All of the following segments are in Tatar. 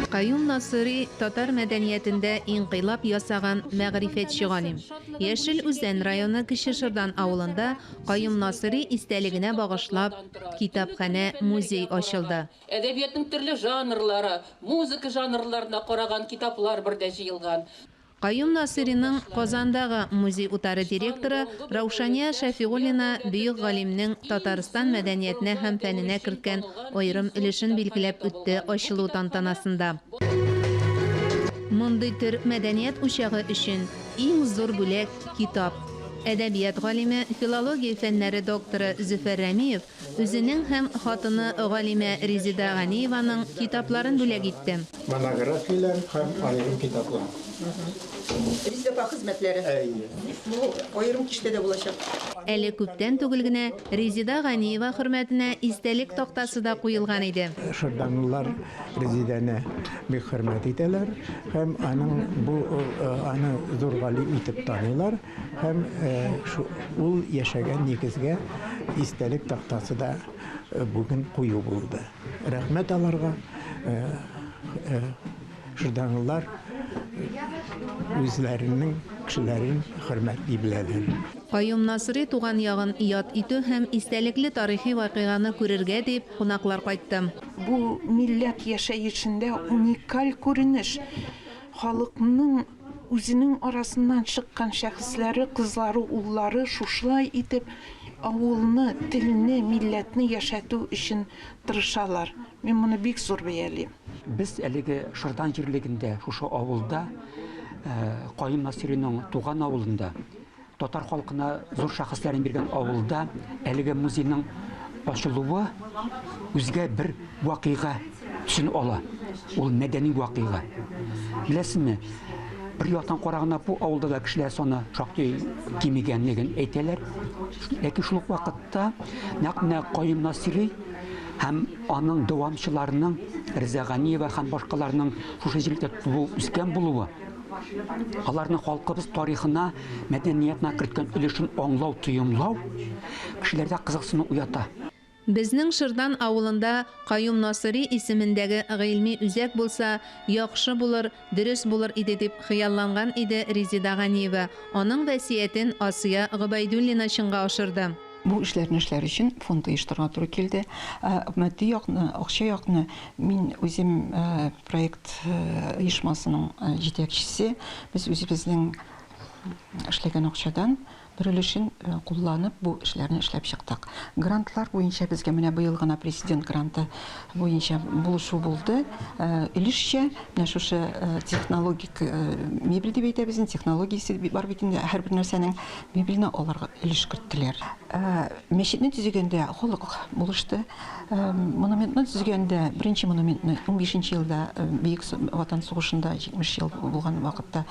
Каюм Насыйри татар мәдәниятендә инкыйлаб ясаган мәгърифәтче галим. Яшел Үзән районы Кече Шырдан авылында Каюм Насыйри истәлегенә багышлап китапханә-музей ачылды. Әдәбиятның төрле жанрлары, музыка жанрларына караган китаплар бердә җыелган. Каюм Насыйриның Казандагы музей-утары директоры Раушания Шәфигуллина бөек галимнең Татарстан мәдәниятенә һәм фәненә керткән аерым өлешен билгеләп үтте ачылу тантанасында. Мондый төр мәдәният учагы өчен иң зур бүләк, китап. Әдәбият галиме, филология фәннәре докторы Зөфәр Рәмиев Үзенең һәм хатыны галимә Резеда Ганиеваның китапларын бүләк итте. Монографияләр һәм аерым китаплар. Резеда апа хезмәтләре. Әйе. Бу аерым киштәдә булачак. Әле күптән түгел генә Резеда Ганиева хөрмәтенә истәлек тактасы да куелган иде. Шырданлылар Резедәне бик хөрмәт итәләр һәм аның бу аны зур галим итеп таныйлар. Һәм ул яшәгән нигезгә истәлек тактасы да бүген кую булды. Рәхмәт аларга. Шырданлылар үзләренең кешеләрен хөрмәтли беләләр. Каюм Насыйри туган ягын яд итү һәм истәлекле тарихи вакыйганы күрергә дип кунаклар кайтты. Бу милләт яшәешендә уникаль күренеш. Халыкның Үзенең арасыннан чыккан шәхесләре, кызлары, уллары шушылай итеп авылны, телне, милләтне яшәтү өчен тырышалар. Мин моны бик зур бәялим. Без әлеге Шырдан җирлегендә, шушы авылда, Каюм Насыйриның туган авылында, Татар халкына зур шәхесләрен биргән авылда әлеге музейның ачылуы үзгә бер вакыйга төсен ала. Ул мәдәни вакыйга. Беләсезме, бер яктан караганда бу авылда да кешеләр саны шактый кимегәнлеген әйтәләр. Ләкин шул ук вакытта нәкъ менә Каюм Насыйри һәм аның дәвамчыларының Риза Ганиева һәм башкаларның шушы җирлектә туып үскән булуы Аларның халкыбыз тарихына, мәдәниятына керткән өлешен аңлау, тоемлау кешеләрдә кызыксыну уята. Безнең Шырдан авылында Каюм Насыйри исемендәге гыйльми үзәк булса, яхшы булыр, дөрес булыр иде дип хыялланган иде Резеда Ганиева. Аның вәсыятен Асия Гобәйдуллина чынга ашырды. Бу эшләрне эшләр өчен фонд оештырырга туры килде. Матди якны, акча якны мин үзем проект оешмасының җитәкчесе. Без үзебезнең эшләгән акчадан бер өлешен кулланып бу эшләрне эшләп чыктык. Грантлар буенча безгә менә быел гына президент гранты буенча булышу булды. Өлешчә менә шушы технологик мебель дип әйтәбез инде, технологиясе бар бит инде һәрбер нәрсәнең. Мебельне аларга өлеш керттеләр. Мәчетне төзегәндә халык булышты. Монументны төзегәндә, беренче монументны 15 елда Бөек Ватан сугышында 70 ел булган вакытта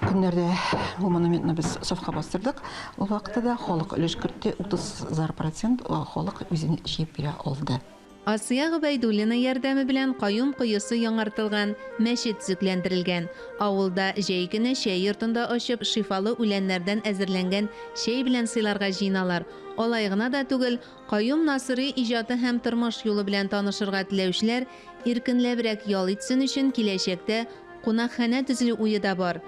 көннәрдә бу монументны без сафка бастырдык. Ул вакытта да халык өлеш кертте, 30 процент халык үзен җыеп бирә алды. Асия Гобәйдуллина ярдәме белән Каюм коесы яңартылган, мәчет төзекләндерелгән. Авылда җәй көне чәй йортын да ачып, шифалы үләннәрдән әзерләнгән чәй белән сыйларга җыеналар. Алай гына да түгел, Каюм Насыйри иҗаты һәм тормыш юлы белән танышырга теләүчеләр иркенләбрәк ял итсен өчен киләчәктә Кунакханә төзелү уе да бар.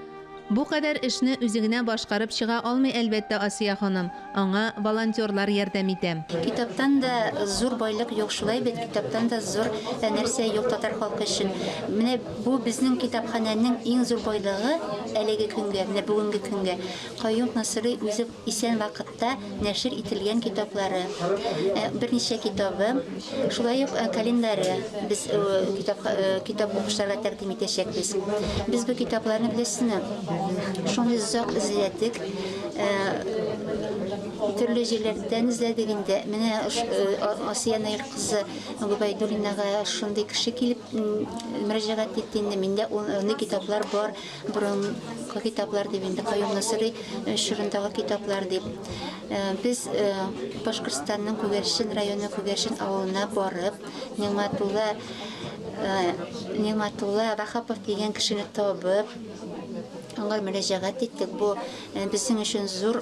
Бу кадәр эшне үзе генә башкарып чыга алмый, әлбәттә, Асия ханым. Аңа волонтерлар ярдәм итә. Китаптан да зур байлык юк, шулай бит, китаптан да зур нәрсә юк татар халкы өчен. Менә бу безнең китапханәнең иң зур байлыгы әлеге көнгә, менә бүгенге көнгә. Каюм Насыйри үзе исән вакытта нәшер ителгән китаплары, берничә китабы, шулай ук календаре без китап, китап укучыларга тәкъдим итәчәкбез. Без бу китапларны, беләсезме, шундый озак эзләдек, төрле җирләрдән эзләдек инде. Менә Асия Наил кызы Гобәйдуллинага шундый кеше килеп мөрәҗәгать итте инде. Миндә андый китаплар бар. Борынгы китаплар дип инде Каюм Насыйри чорындагы китаплар дип. Без Башкортстанның Күгәрчен районы Күгәрчен авылына барып, Нигъмәтулла Нигъмәтулла Вахапов дигән кешене табып, аңа мөрәҗәгать иттек. Бу безнең өчен зур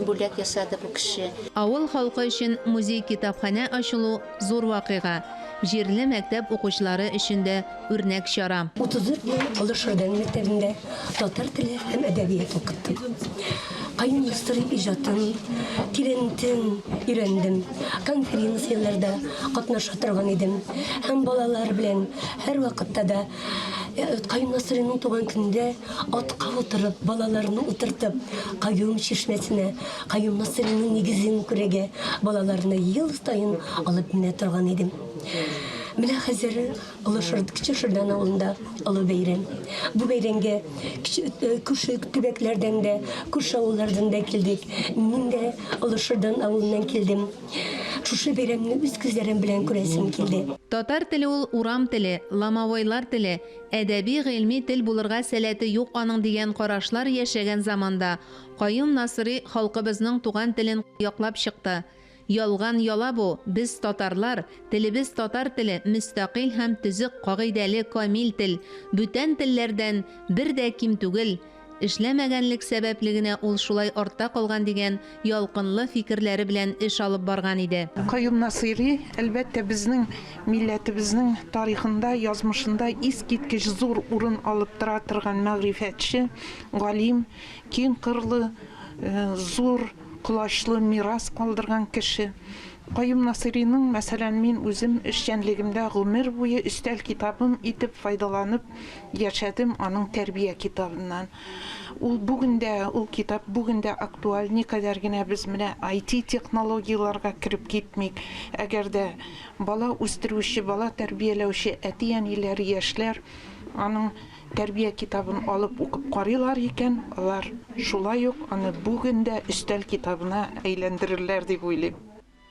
бүләк ясады бу кеше. Авыл халкы өчен музей-китапханә ачылу зур вакыйга. Җирле мәктәп укучылары өчен дә үрнәк чара. 34 ел Олы Шырдан мәктәбендә татар теле һәм әдәбият укыттым. Каюм Насыйри иҗатын тирәнтен өйрәндем. Конференцияләрдә катнаша торган идем. Һәм балалар белән һәрвакытта да Каюм Насыйриның туган көнендә атка утырып, балаларны утыртып, Каюм чишмәсенә, Каюм Насыйриның нигезен күрергә балаларны ел саен алып менә торган идем. Менә хәзер Олы Шырд, Кече Шырдан авылында олы бәйрәм. Бу бәйрәмгә күрше төбәкләрдән дә, күрше авыллардан да килдек. Мин дә Олы Шырдан авылыннан килдем. Шушы бәйрәмне үз күзләрем белән күрәсем килде. Татар теле ул урам теле, ломовойлар теле, әдәби-гыйльми тел булырга сәләте юк аның дигән карашлар яшәгән заманда Каюм Насыйри халкыбызның туган телен яклап чыкты. Ялган яла бу, без татарлар, телебез татар теле, мөстәкыйль һәм төзек кагыйдәле камил тел, бүтән телләрдән бер дә ким түгел, эшләмәгәнлек сәбәпле генә ул шулай артта калган дигән ялкынлы фикерләре белән эш алып барган иде. Каюм Насыйри, әлбәттә, безнең милләтебезнең тарихында, язмышында искиткеч зур урын алып тора торган мәгърифәтче, галим, киң кырлы, зур колачлы мирас калдырган кеше. Каюм Насыйриның, мәсәлән, мин үзем эшчәнлегемдә гомер буе өстәл китабым итеп файдаланып яшәдем аның тәрбия китабыннан. Ул бүген дә, ул китап бүген дә актуаль, никадәр генә без менә IT технологияләргә кереп китмик, әгәр дә бала үстерүче, бала тәрбияләүче әти-әниләр, яшьләр аның Тәрбия китабын алып укып карыйлар икән, алар шулай ук аны бүген дә өстәл китабына әйләндерерләр дип уйлыйм.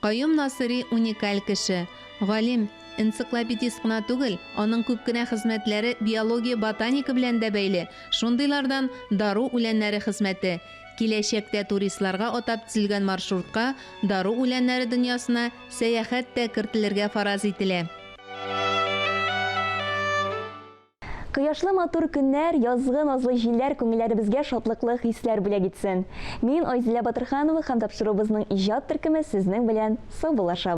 Каюм Насыйри уникаль кеше. Галим, энциклопедист кына түгел, аның күп кенә хезмәтләре биология-ботаника белән дә бәйле, шундыйлардан дару үләннәре хезмәте. Киләчәктә туристларга атап төзелгән маршрутка дару үләннәре дөньясына сәяхәт тә кертелергә фараз ителә. Кояшлы матур көннәр, язгы назлы җилләр күңелләребезгә шатлыклы хисләр бүләк итсен. Мин Айзилә Батырханова һәм тапшыруыбызның иҗат төркеме сезнең белән саубуллашабыз.